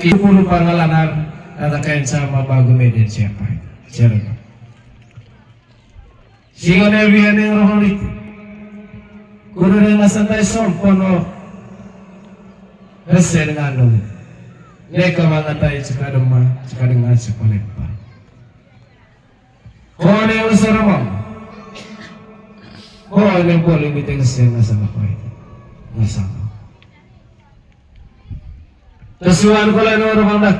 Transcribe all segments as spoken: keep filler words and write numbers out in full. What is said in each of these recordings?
Itu pulu pangalanar, kata kain sama bagu meden siapa itu. Siapa? Singo ne wian yang roho itu. Kudu dengan santai sompono. Hese dengan dong. Neka mangatai cekadema, cekadengan sekolepa. Kone usara mo. Kone boleh miteng seng ngasang apa itu. Ngasang. Tesuan kole no rumah dak.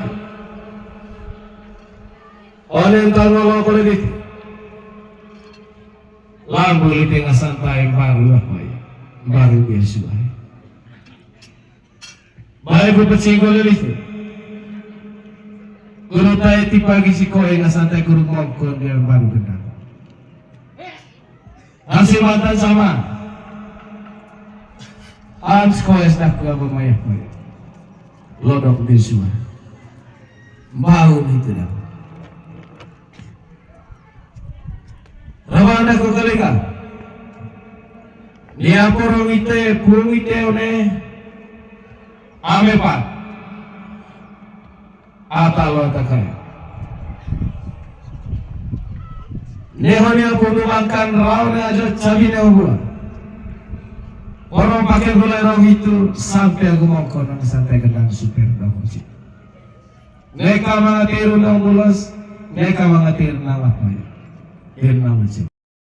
One entah ngolo kole dit. Lambu lite ngasantai baru apa ya. Baru biasa. Bae bu pecing kole lite. Guru tai tipa gisi koe ngasantai guru mongkon dia baru gendang. Hasil mantan sama. Ans koes dah kua bemaya kue. Lodok di sua. Bau itu dah. Rawana ko kalinga. Nia porong ite, pung ite one. Ame pa. Ata lo ata kaya. Neho nia pundu makan rau ne aja cabi ne ubula. Orang pakai gula rau itu sampai aku mau kono sampai ke dalam super dong sih. Neka mangatiru nang bulas, neka mangatiru nang apa ya? Nang masih.